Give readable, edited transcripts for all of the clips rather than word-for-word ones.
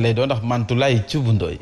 lay doon ndax Mantoulaye Thioub Ndoye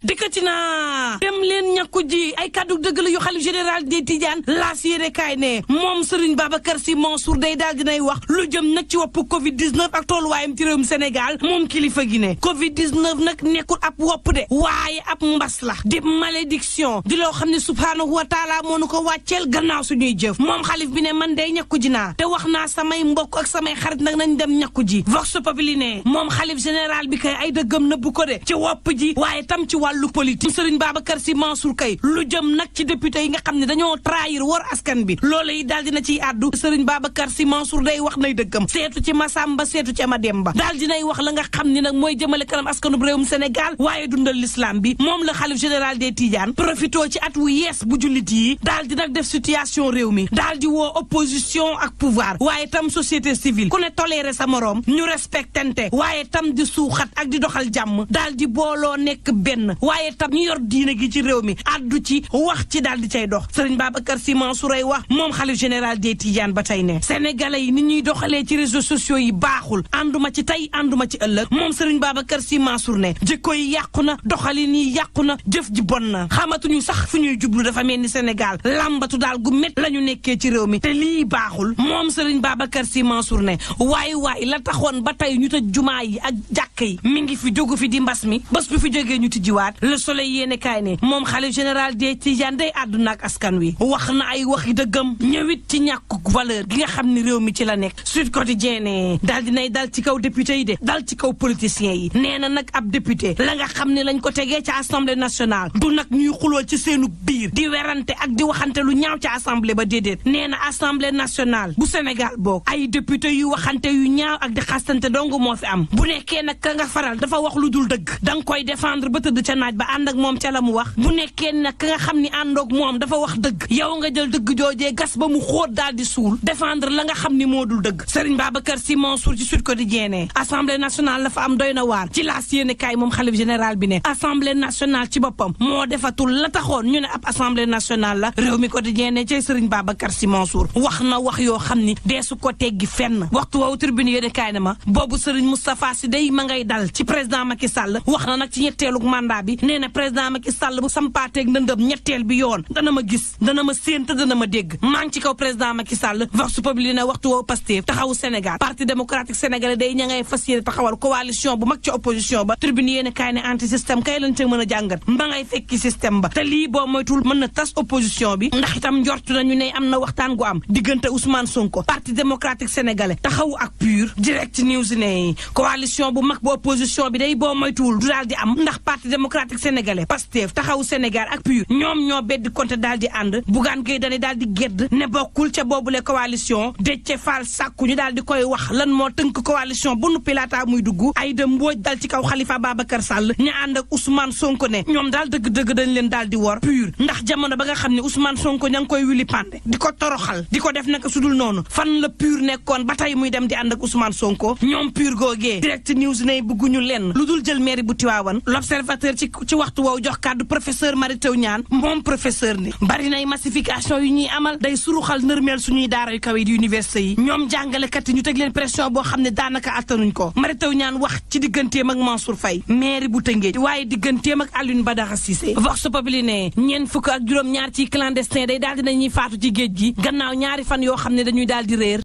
dikkati naa dem leen ñàkku ji ay kaddu dëgg la yu xalif général des Tidianes laas yéene kaay ne moom Serigne Babacar Sy Mansour day daal dinay wax lu jëm nag ci wopp Covid 19 ak tolluwaayam ci réewum Sénégal moom kilifa gi ne Covid 19 nag nekkul ab wopp de waaye ab mbas la di malédiction di loo xam ne subhaanahu wa taala moo nu ko wàcceel gannaaw suñuy jëf moom xalif bi ne man day ñàkku ji naa te wax naa samay mbokk ak samay xarit nag nañ dem ñàkku ji vox populi ne moom xalif général bi kay ay dëggam nëbbu ko de ci wopp ji waaye tam ci wàllu politique Serigne Babacar Sy Mansour kay lu jëm nag ci député yi nga xam ne dañoo trahir war askan bi loolu yi daal dina ciy àddu Serigne Babacar Sy Mansour day wax nay dëggam seetu ci Masamba seetu ci Mademba daal dinay wax la nga xam ni nag mooy jëmale kanam askanub réewum Sénégal waaye dundal l'islam bi moom la xalif général des Tidianes profitoo ci at wu yees bu jullit yi daal di nag def situation réew mi daal di woo opposition ak pouvoir waaye tam société civile ku ne toléré sa moroom ñu respectante waaye tam di suuxat ak di doxal jàmm daal di booloo nekk benn waaye tam ñu yor diine gi ci réew mi addu ci wax ci daal di cay dox Serigne Babacar Sy Mansour ay wax moom xalif général des Tidianes ba tey ne sénégalais yi ni ñuy doxalee ci réseaux sociaux yi baaxul ànduma ci tey ànduma ci ëllëg moom Serigne Babacar Sy Mansour ne jikko yi yàqu na doxalin yi yàqu na jëf ji bon na xamatuñu sax fu ñuy jublu dafa mel ni Sénégal làmbatu daal gu mét la ñu nekkee ci réew mi te lii baaxul moom Serigne Babacar Sy Mansour ne waay la taxoon ba tey ñu tëj jumaa yi ak jàkk yi mi ngi fi jógu fi di mbas mi bés bu fi jógee ñu tijjiwaat Le Soleil yéene kaay ne moom xalif général des Tidianes day àdduna ak askan wi wax na ay waxi dëggam ñëwit ci ñàkk valeur gi nga xam ni réew mi ci la nekk Sud Quotidien ne daal dinay dal ci kaw député yi de dal ci kaw politiciens yi nee na nag ab député la nga xam ne lañ ko tegee ca assemblée nationale du nag ñuy xuloo ci seenu biir di werante ak di waxante lu ñaaw ca assemblée ba déedéet nee na assemblée nationale bu Sénégal boog ay député yu waxante yu ñaaw ak di xastante dong moo fi am bu nekkee nag ka nga faral dafa wax lu dul dëgg danga koy défendre ba tëdd ca naaj ba ànd ak moom ca la mu wax bu nekkee nag ka nga xam ni àndoog moom dafa wax dëgg yow nga jël dëgg joojee gas ba mu xóot daal di suul défendre la nga xam ni moo dul dëgg Serigne Babacar Sy Mansour ci Sud Quotidien ne assemblée nationale la fa am doy na waar ci laas yéene kaay moom xalif général bi ne assemblée nationale ci boppam moo defatul la taxoon ñu ne ab assemblée nationale la réew mi Quotidien ne ci Serigne Babacar Sy Mansour wax na wax yoo xam ni deesu ko teggi fenn waxtu woowu tribune yéene kaay na ma boobu Serigne Moustapha Sy day ma ngay dal ci président Macky Sall wax na nag ci ñetteelug mandat bi nee na président Macky Sall bu sampaateeg ndëndëm ñetteel bi yoon dana ma gis dana ma séen te dana ma dégg maa ngi ci kaw président Macky Sall vox populi ne waxtu woo Pastef taxawu Sénégal parti démocratique sénégalais day ña ngay fas yéene taxawal coalition bu mag ci opposition ba tribune yéene kaay ne anti système kay lañ ca mën a jàngat mba ngay fekki système ba te lii boo moytul mën na tas opposition bi ndax itam njortu nañu ne am na waxtaan gu am diggante Ousmane Sonko parti démocratique sénégalais taxawu ak PUR direct news ne coalition bu mag bu opposition bi day boo moytuwul du daal di am ndax parti démocratique sénégalais Pastef taxawu Sénégal ak PUR ñoom ñoo beddi konte daal di ànd Bougane Gueye Dany daal di gedd ne bokkul ca boobule coalition Déthié Fall sàkku ñu daal di koy wax lan moo tënk coalition bu nuppi laata muy dugg Aïda Mbodj dal ci kaw Khalifa Babacar Sall ñu ànd ak Ousmane Sonko ne ñoom daal dëgg-dëgg dañ leen daal di wor PUR ndax jamono ba nga xam ne Ousmane Sonko ña ngi koy wili pande di ko toroxal di ko def naka sudul noonu fan la PUR nekkoon ba tey muy dem di ànd ak Ousmane Sonko ñoom PUR googee direct news ne bëgguñu lenn lu dul jël mairie bu Tivaouane l'observateur ci waxtu woowu jox kàddu professeur Mary Teuw Niane moom professeur ni bari nay massification yu ñuy amal day suruxal nërmeel suñuy daara yu kaw yi di université yi ñoom jàngalekat yi ñu teg leen pression boo xam ne daanaka attanuñ ko Mary Teuw Niane wax ci digganteem ak Mansour Faye maire bu Tëngéej waaye digganteem ak Alioune Badara Cissé vox populi ne ñeent fukk ak juróom ñaar ci clandestin day daal dinañuy faatu ci géej gi gannaaw ñaari fan yoo xam ne dañuy daal di réer